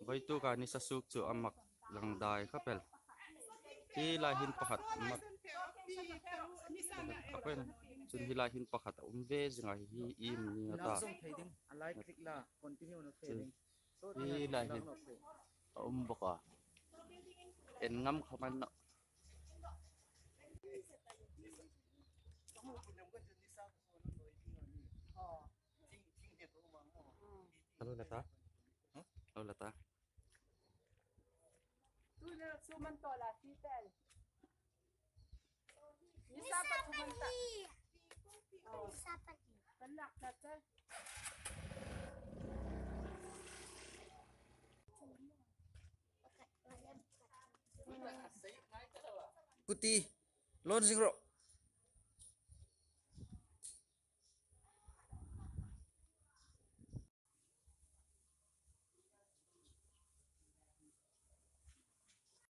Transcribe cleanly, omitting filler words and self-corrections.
Vaitu ka nisa suk chu a mak lang dai khapel hi lai hin pakhat mak chun hi lai hin pakhat a awm ve zingah hi im ni a ta hi lai hin a awm bawk a en ngam khawp an Alo la ta. Alo la ta. Kuti, lawn zing rawh.